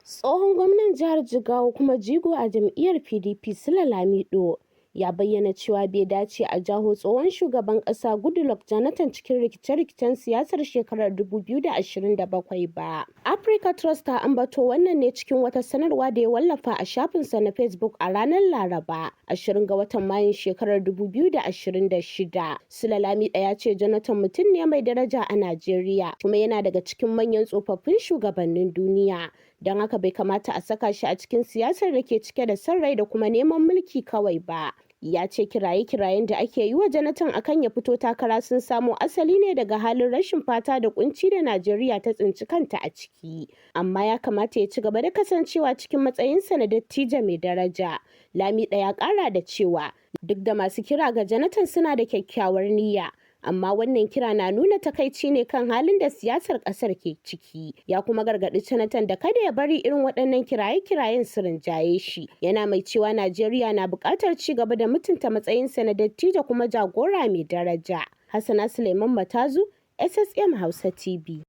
Tsohon gwamnan jihar Jigawa kuma jigo a jam'iyyar PDP, Sule Lamido, ya bayyana cewa bai dace a jawo tsohon shugaban ƙasa Goodluck Jonathan cikin rikice-rikicen siyasar shekarar 2027 ba. Africa Trust ta ambato wannan ne cikin wata sanarwa da ya wallafa a shafinsa na Facebook a ranar Laraba, 20 ga watan Mayun shekarar 2026. Sule Lamido ya ce Jonathan mutum ne mai daraja a Najeriya kuma yana daga cikin manyan tsofaffin shugabannin duniya. Don haka bai kamata a saka shi a cikin siyasar da ke cike da son rai da kuma neman mulki kawai ba. Ya ce kiraye-kirayen da ake yi wa Jonathan akan ya fito takara sun samo asali ne daga halin rashin fata da kunci da Najeriya ta tsinci kanta a ciki. Amma ya kamata ya ci gaba da kasancewa cikin matsayinsa na dattijo mai daraja. Lamido ya kara da cewa duk da masu kira ga Jonathan suna da kyakkyawar niyya, amma wannan kira na nuna takaici ne kan halin da siyasar kasar ke ciki. Ya kuma gargaɗi Jonathan da kada ya bari irin waɗannan kiraye-kirayen su rinjaye shi, yana mai cewa Najeriya na buƙatar ci gaba da mutunta matsayinsa na dattijo kuma jagora mai daraja. Hassana Suleiman Matazu, SSM Hausa TV.